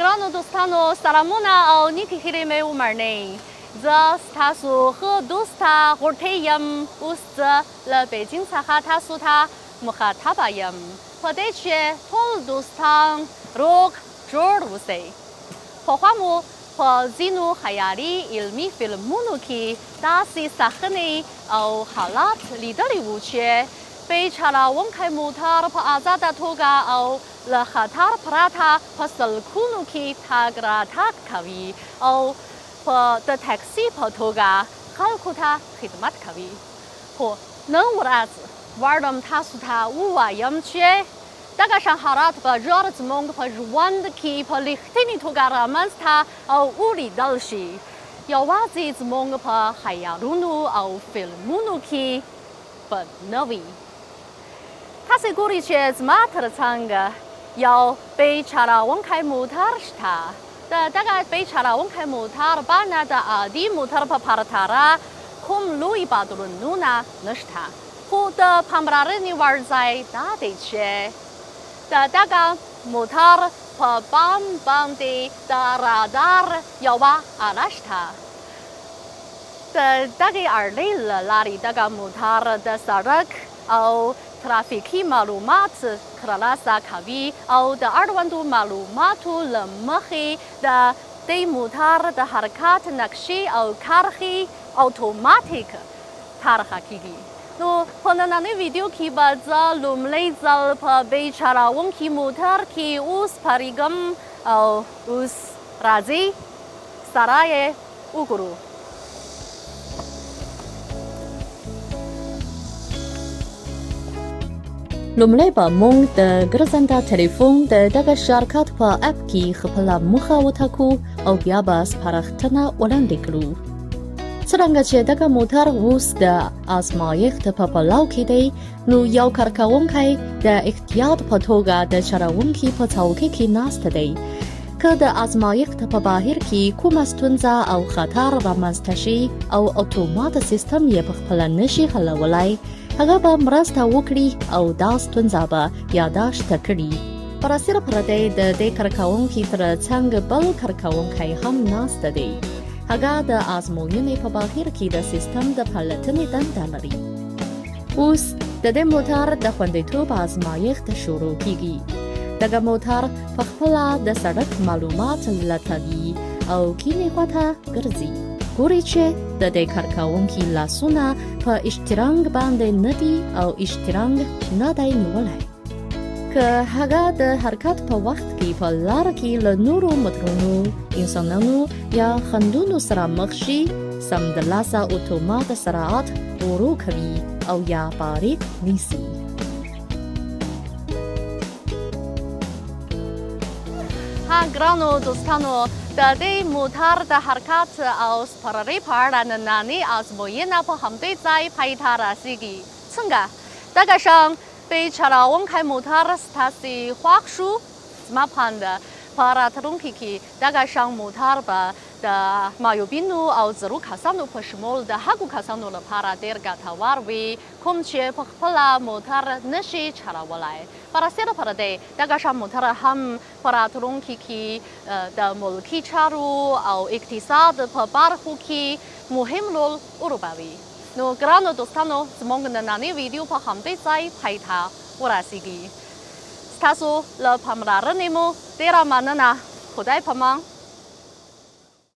ګرانو دوستانو سلامونه او نیکې هیلې مې ومنئ. زه ستاسو ښه دوسته غوټۍ یم. اوس زه له بیجینګ څخه تاسو ته مخاطبه یم. په دې چې ټول دوستان روغ جوړ اوسئ. پخوا مو په ځینو خیالي علمي فلمونو کې داسې صحنې او حالات لیدلي وو چې بې چلوونکی موټر په ازاده توګه او له خطر پرته په سړکونو کې تګ راتګ کوي او په د تکسي په توګه خلکو ته خدمت کوي. خو نن ورځ غواړم تاسو ته ووایم چې دغه شان حالات به ژر زمونږ په ژوند کې په رښتینې توګه رامنځته او ولیدل شي، یوازې زمونږ په خیالونو او فلمونو کې به نه وي. تاسې ګورئ چې زما تر څنګ یو بې چلوونکی موټر شته. د دغه بې چلوونکی موټر بڼه د عادي موټر په پرتله کوم لوی بدلونونه نشته، خو د پاملرنې وړ ځای دا دی چې د دغه موټر په بام باندې د رادار یوه آله شته. د دغې اړۍ له لارې دغه موټر د سړک او ترافیکي معلومات ترلاسه کوي او د اړوندو معلوماتو له مخې د دې موټر د حرکت نقشې او کرښې اتوماتیک طرحه کیږي. نو په نننۍ ویډیو کې به زه لومړی ځل په بې چلوونکي موټر کې وسپریږم او اوس راځئ سره یې وګورو. لومړی به موږ د ګرځنده ټلیفون د دغه شرکت په اپ کې خپله موخه وټاکو او بیا به سپارښتنه وړاندې کړو. څرنګه چې دغه موټر اوس د ازمایښت په پړاو کې دی، نو یو کارکوونکی د احتیاط په توګه د چلوونکي په څوکۍ کې ناست دی. که د ازمایښت په بهیر کې کومه ستونزه او خطر رامنځته شي او اتومات سیستم یې په خپله نشي حلولای، هغه به مرسته وکړي او دا ستونزه به یاداشت کړي. برسېره پر دې، د دې کارکوونکي تر څنګ بل کارکوونکی هم ناست دی. هغه د ازموینې په بهیر کې د سیستم د پلټنې دنده لري. اوس د دې موټر د خوندیتوب ازمایښت شروع کیږي. دغه موټر په خپله د سړک معلومات لټوي او کینې خواته ګرځي. ګوري چې د دې کارکوونکي لاسونه په اشترنګ باندې نه دي او اشترنګ نه دی نیولی. که هغه د حرکت په وخت کې په لاره کې له نورو موټرونو، انسانانو یا خنډونو سره مخ شي، سمدلاسه اتومات سرعت ورو کوي او یا باریک نیسي. ها ګرانو دوستانو، د دې موټر د حرکت او سپرلۍ په اړه نننۍ ازموینه په همدې ځای پای ته رسیږي. څنګه دغه شان بې چلوونکی موټر ستاسې خوښ شو؟ زما په اند په راتلونکي کې دغه شان موټر به د معیوبینو او زړو کسانو په شمول د هغو کسانو لپاره ډېر ګټور وي کوم چې په خپله موټر نه شي چلولای. برسېره پر دې دغه شان موټر هم په راتلونکي کې د ملکي چارو او اقتصاد په برخو کې مهم رول ولوبوي. نو ګرانو دوستانو، زمونږ نننۍ ویډیو په همدې ځای پای ته ورسیږي. ستاسو له پاملرنې مو ډېره مننه. خدای پامان.